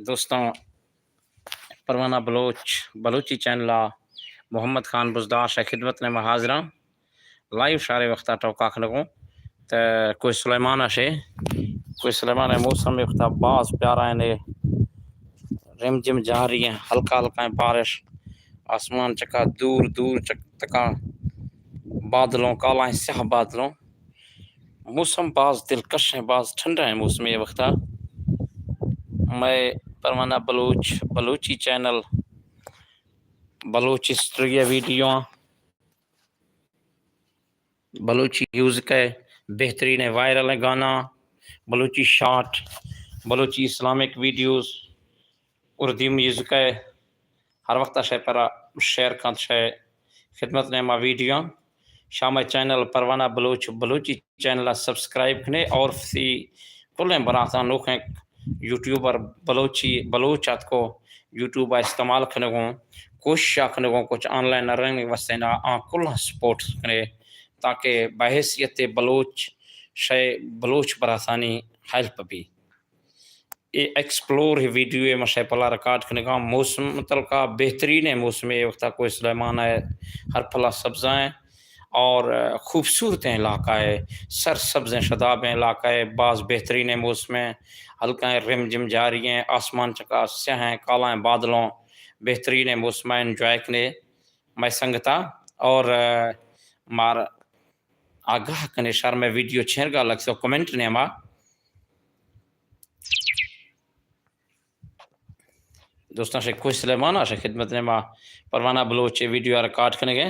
دوستاں، پروانہ بلوچ بلوچی چینل ءَ محمد خان بزدار شے خدمت نے ما حاضراں۔ لائیو شارے وختا ٹوکا کنگوں۔ تے کوہ سلیمان ءَ شے، کوہ سلیمان ءِ موسم وختا باز پیارا ایں، رم جم جاری ایں، ہلکا ہلکا ایں بارش، آسمان چکا دور دور چک تکا بادلوں، کالا ایں سیاہ بادلوں۔ موسم باز دلکش ایں، باز ٹھنڈا ایں موسم اے وختا۔ مئے پروانہ بلوچ بلوچی چینل، بلوچ ہسٹری ءِ ویڈیو، بلوچی میوزک ءِ بہترین وائرل گانا، بلوچی شارٹ، بلوچی اسلامک ویڈیوز، اردو میوزک ءِ ہر وخت شے پرا شیئر کنت، شے خدمت نے ما ویڈیو۔ شے مئے چینل پروانہ بلوچ بلوچی چینل ءَ سبسکرائب کنے اور سی کلیں براتاں نوکیں یوٹیوبر بلوچی بلوچ آتکو یوٹیوب ءَ استعمال کنگوں، کوشش ءَ کنگوں کچھ آن لائن ارننگ واسطے نا آں کلاں سپورٹ کنے تاکہ بحیثیت بلوچ شے بلوچ براتانی ہیلپ بی۔ اے ایکسپلور ہی ویڈیو اے ما شے پلا ریکارڈ کنگا۔ موسم متعلقہ بہترین ایں موسم اے وختا کوہ سلیمان ءِ ہر پلا سبزہ ایں اور خوبصورت ایں علاقہ اے، سر سبز ایں، شداب ایں علاقہ اے، باز بہترین ایں موسم اے، ہلکا ایں رم جم جاری ایں، آسمان چکا سیاہ ایں، کالا ایں بادلوں، بہترین ایں موسم اے، انجوائے کنے مئے سنگتا اور مار آگاہ کنے شر مئے ویڈیو چینرگا لکھ سو کمنٹ نے ما۔ دوستاں شے کوہ سلیمان ءَ شے خدمت نے ما پروانہ بلوچ اے ویڈیو ریکارڈ کنگے۔